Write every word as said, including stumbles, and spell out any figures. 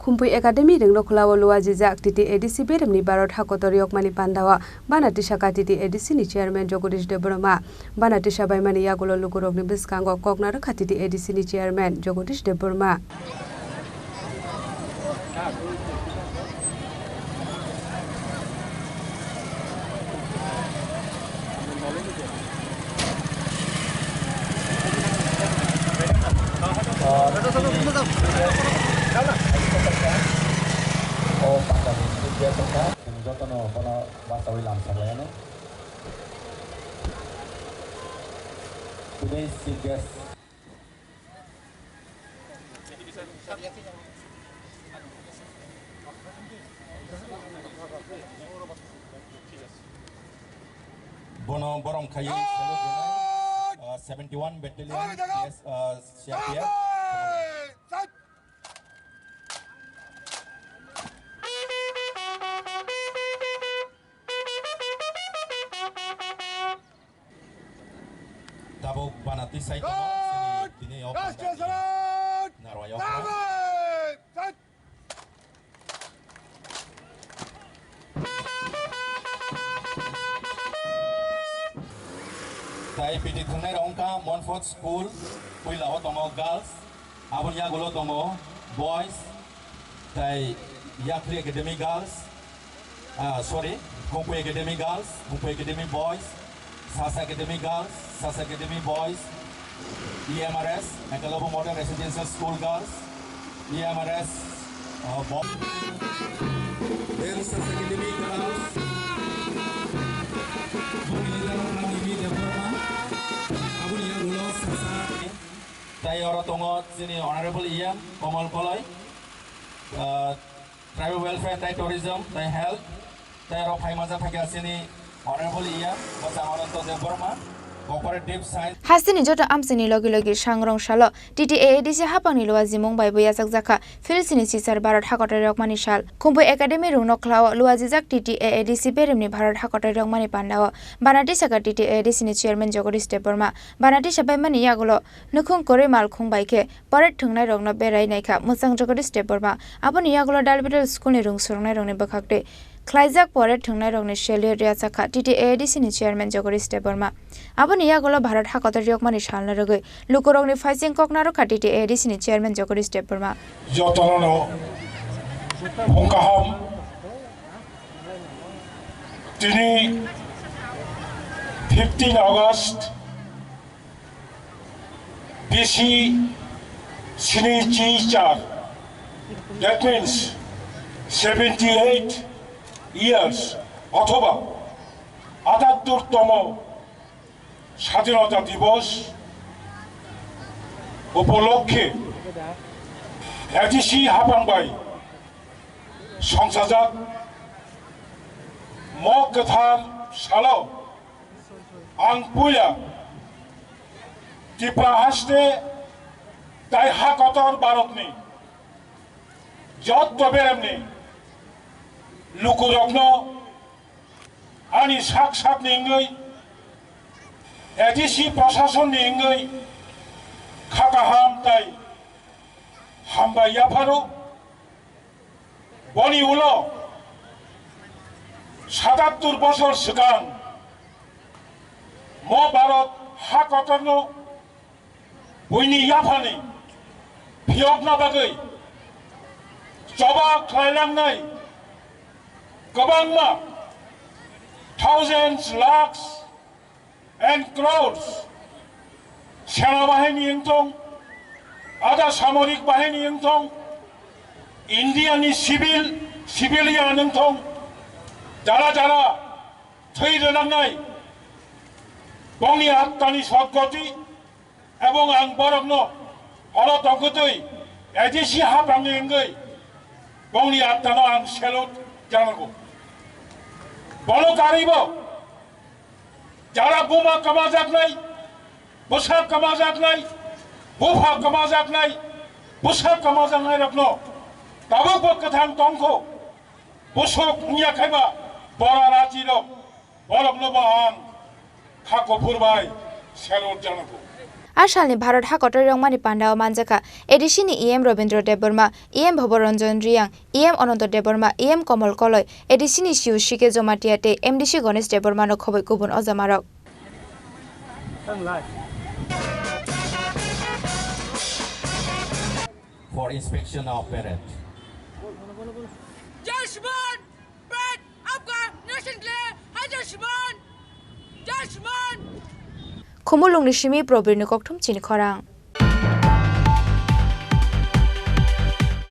Khumpui Academy rwngnokhwlao luajijak T T A D C beremni Bharat hakotor yokmani pandao bana tisaka T T A D C ni chairman Jagadish Debbarma. Bana tisa baimani yagulo lukurokni bwskango kok narwkha T T A D C ni chairman Jagadish Debbarma. Jotono bono bachawi lamsa layano. Today's chief guest. Bono borom khayo salute rwnai, uh, seventy one Battalion, yes, uh, C R P F. Tabuk bana tisai tongo, chini tini o panda ni narwai o. Tai piti thwngnai rok wngkha Montfort School, puila o tongo girls, aboni yagulo tongo boys, tai Yakhli Academy girls, ah, sorry, Khumpui Academy girls, Khumpui Academy boys, Sasa Academy girls, Sasa Academy boys, E M R S, Eklavya Model Residential School girls, E M R S, uh, bo-, Then Sasa Academy girls. Boni leader Nandini Debbarma. Aboni yagulo Sasa. Tai oro tongo chini Honorable E M Komal Koloi. Uh, Tribal Welfare tai Tourism tai Health. Tei oro phaima japhaikha chini Honorable E M Bwchang Ananto Debbarma, Corporate Deep Science. Hasteni joto amchaini logi logi sangrong salo T T A A D C haphangni luajimung bai bo yachakjakha Philsini sisar Bharat hakotor yokmani sal. Khumpui Academy rwngnokhwlao luajijak T T A A D C beremni Bharat hakotor yokmani pandao bana tisaka T T A A D C ni chairman Jagadish Debbarma. Bana tisa baimani yagulo nukhung kwrwi malkhung bai khe parade thwngnairokno berai naikha mwchang Jagadish Debbarma. Aboni yagulo Dalbidal school ni rwng swrwngnairokni bwkhaktwi khlaijak parade thwngnairokni salute rwchapkha T T A A D C ni chairman Jagadish Debbarma. Aboni yagulo Bharat hakotor yokmani salno rwgwi lukurokni phaising kok narwkha T T A A D C ni chairman Jagadish Debbarma. Jotono phung kaham. Tini fifteen August B C sini chi char, that means seventy eight years othoba atattur tomo Sadhinota Divos upolokkhe A D C haphang bai songsajak mo kwthar salo ang puila Tipra haste tai ha kotor Bharatni jotto beremni lukurokno ani sak sakni wngwi A D C prosasonni wngwi kha kaham tai hambai yapharo. Boni ulo satattur bosor swkang mo Bharat ha kotorno buini yaphani phiyokna bagwi choba khlailangnai kwbangma thousands, lakhs, and crores, sena bahini wngthong, ada samorik bahini wngthong, India ni civil, civilian wngthong, jara jara thwi rwnaknai, bongni attani sodgoti, ebong ang borokno oro tongkutwi A D C haphangni wngwi bongni attano ang salute janago. Bono karwibo jara buma kwmajaknai, bwsa kwmajaknai, bupha kwmajaknai, bwsa kwmajaknairokno tabukbo kwthang tongkho. Bwswk wngya khaiba bora rachirok, boroknobo ang kha kuphur bai salute janago. A salni Bharat hakotor rwngmani pandao manjakha A D C ni E M Robindra Debbarma, E M Bhabo Ranjan Riyang, E M Ananta Debbarma, E M Komol Koloi, A D C ni C O C K Jamatia tei M D C Ganesh Debbarma no khoboi kubun ojamarok. For inspection of parade. जय श्रीमान, पैड आपका नेशन के लिए है जय श्रीमान, जय श्रीमान। Khumulwngni simi Probirni kokthum chini khorang.